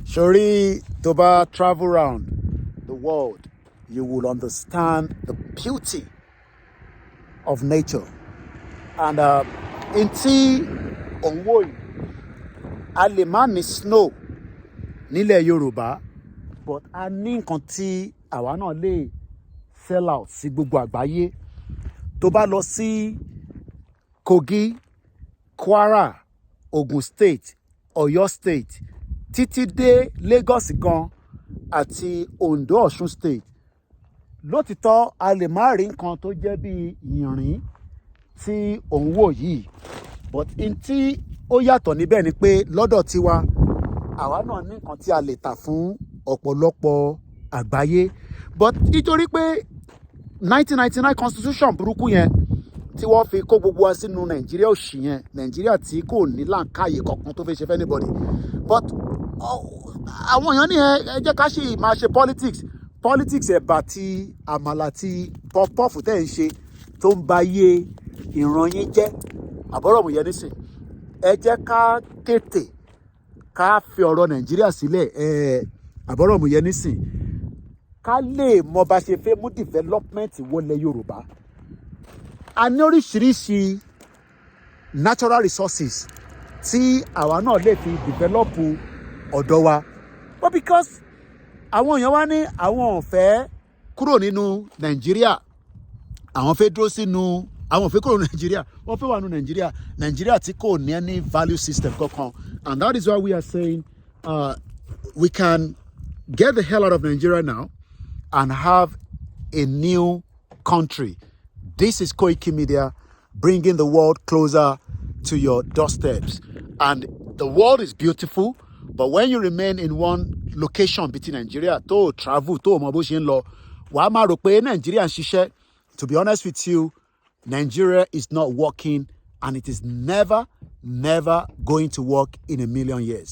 Sori, tó bá travel round the world, you will understand the beauty of nature. And n tí òun wò yìí, a lè má ní snow nílẹ̀ Yorùbá, but a ní nǹkan tí àwa náà lè sell out sí gbogbo àgbáyé. Tó bá lọ sí Kogi, Kwara, Ogun State, Ọ̀yọ́ State, títí dé Lagos gan àti Ondo, Ọ̀ṣun State, lótìtọ́ a lè má rí nǹkan tó jẹ́ bí yìnrín tí òun wò yìí, but n tí ó yàtọ̀ níbẹ̀ ni pé lọ́dọ̀ tiwa, àwa náà ní nǹkan tí a lè tà fún ọ̀pọ̀lọpọ̀ àgbáyé. But nítorí pé 1999 constitution burúkú yẹn tí wọ́n fi kó gbogbo wa sínú Nàìjíríà òṣì yẹn, Nàìjíríà tí kò ní làákàyè kankan tó fẹ́ ṣe fẹ́ anybody, but àwọn èèyàn ní ẹ jẹ́ ká sì máa ṣe politics. Politics ẹ̀bà tí àmàlà tí puff-puff tẹ̀ ń ṣe tó ń ba yé ìran yín jẹ́. Àbọ̀rọ̀ mú yẹn nísìn, ẹ jẹ́ ká tètè ká fi ọ̀rọ̀ Nàìjíríà sílẹ̀. Ẹ àbọ̀rọ̀ mú yẹn nísìn, ká lè mọ bá ṣe fẹ́ mú development wọlé Yorùbá. A ní oríṣiríṣi natural resources tí àwa náà lè fi develop ọ̀dọ̀ wa, but because àwọn èèyàn wá ní àwọn ò fẹ́ kúrò nínú Nàìjíríà, àwọn fẹ́ dúró sínú, àwọn ò fẹ́ kúrò ní Nàìjíríà, wọ́n fẹ́ wà nínú Nàìjíríà, Nàìjíríà tí kò ní any value system kankan. And that is why we are saying we can get the hell out of Nigeria now and have a new country. This is Koiki Media, bringing the world closer to your doorsteps. And the world is beautiful, but when you remain in one location bíi ti Nigeria, tó o travel, tó o mọ bó ṣe ń lọ, wàá máa rò pé Nigeria ń ṣiṣẹ́. To be honest with you, Nigeria is not working and it is never, never going to work in a million years.